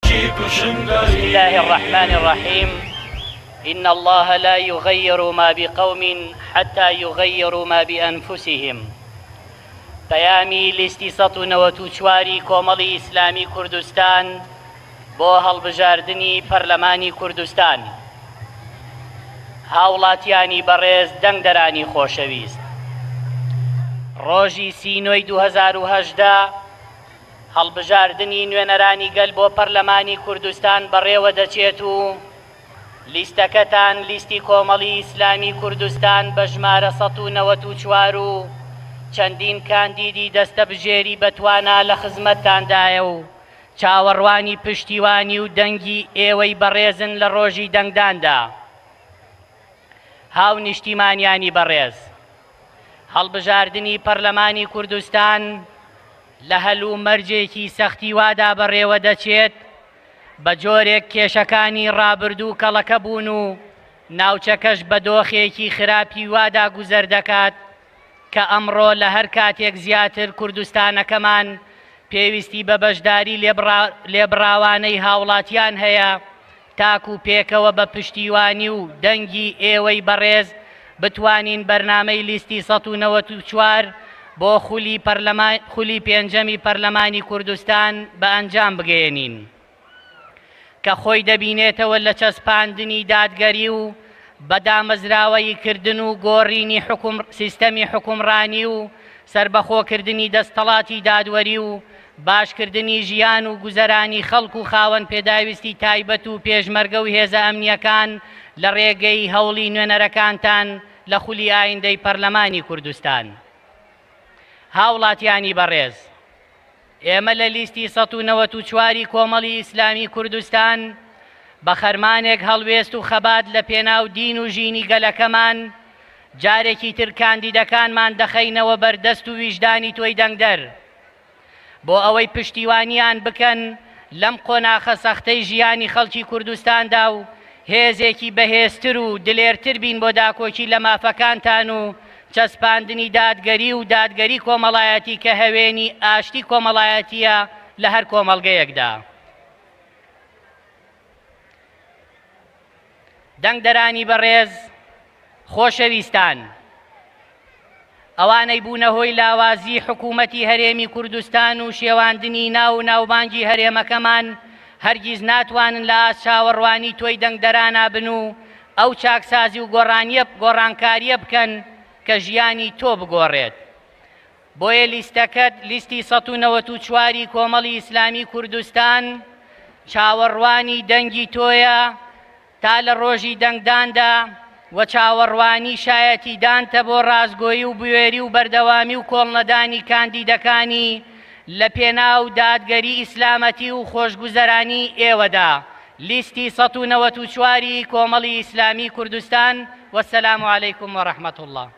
بسم الله الرحمن الرحیم ان اللە لا یغیر ما بقوم حتی یغیروا ما بانفسهم پەیامی لیستی 194 ی کۆمەڵی ئیسلامی کوردستان بۆ هەڵبژاردنی پەرلەمانی کوردستان هاوڵاتیانی بەڕێز دەنگدەرانی خۆشەویست ڕۆژی سی نۆی 2018 هەڵبژاردنی نوێنەرانی گەل بۆ پەرلەمانی کوردستان بەڕێوە دەچێت و لیستەکەتان لیستی کۆمەڵی ئیسلامی کوردستان بە ژمارە 194 و چەندین کاندیدی دەستەبژێری بەتوانا لە خزمەتتاندایە و چاوەڕوانی پشتیوانی و دەنگی ئێوەی بەڕێزن لە ڕۆژی دەنگداندا. هاونیشتیمانیانی بەڕێز، هەڵبژاردنی پەرلەمانی کوردستان لە هەل و مەرجێکی سەختی وادا بەڕێوە دەچێت، بە جۆرێک کێشەکانی ڕابردوو کەڵەکە بوون و ناوچەکەش بە دۆخێکی خراپی وادا گوزەر دەکات کە ئەمڕۆ لە هەر کاتێک زیاتر کوردستانەکەمان پێویستی بە بەشداری لێبڕاوانەی هاوڵاتیان هەیە تاکو پێکەوە بە پشتیوانی و دەنگی ئێوەی بەڕێز بتوانین بەرنامەی لیستی 194 بۆ خولی پێنجەمی پەرلەمانی کوردستان بە ئەنجام بگەیەنین. کە خۆی دەبینێتەوە لە چەسپاندنی دادگەری و بە دامەزراوەیی کردن و گۆڕینی سیستەمی حوکمڕانی و سەربەخۆکردنی دەستەڵاتی دادوەری و باشکردنی ژیان و گوزەرانی خەڵک و خاوەن پێداویستی تایبەت و پێشمەرگە و هێزە ئەمنییەکان لە ڕێگەی هەوڵی نوێنەرەکانتان لە خولی ئایندەی پەرلەمانی کوردستان. هاوڵاتیانی بەڕێز! ئێمە لە لیستی 194 ی کۆمەڵی ئیسلامی کوردستان بە خەرمانێک هەڵوێست و خەبات لە پێناو دین و ژینی گەلەکەمان جارێکی تر کاندیدەکانمان دەخەینەوە بەر دەست و ویژدانی تۆی دەنگدەر بۆ ئەوەی پشتیوانیان بکەن لەم قۆناخە سەختەی ژیانی خەڵکی کوردستاندا و هێزێکی بەهێزتر و دلێرتر بین بۆ داکۆکی لە مافەکانتان و چەسپاندنی دادگەری و دادگەری کۆمەڵایەتی کە هەوێنی ئاشتی کۆمەڵایەتییە لە هەر کۆمەڵگەیەکدا. دەنگدەرانی بەڕێز، خۆشەویستان، ئەوانەی بوونە هۆی لاوازی حکوومەتی هەرێمی کوردستان و شێواندنی ناو و ناوبانگی هەرێمەکەمان هەرگیز ناتوانن لە ئاست چاوەڕوانی تۆی دەنگدەرانا بن و ئەو چاکسازی و گۆڕانیە گۆڕانکاریە بکەن کە ژیانی تۆ بگۆڕێت. بۆیە لیستەکەت، لیستی 194 ی کۆمەڵی ئیسلامی کوردستان، چاوەڕوانی دەنگی تۆیە تا لە ڕۆژی دەنگداندا و چاوەڕوانی شایەتیدانتە بۆ ڕاستگۆیی و بوێری و بەردەوامی و کۆڵنەدانی کاندیدەکانی لە پێناو دادگەری ئیسلامەتی و خۆشگوزەرانی ئێوەدا. لیستی 194 ی کۆمەڵی ئیسلامی کوردستان والسلام علیکم ورحمە اللە.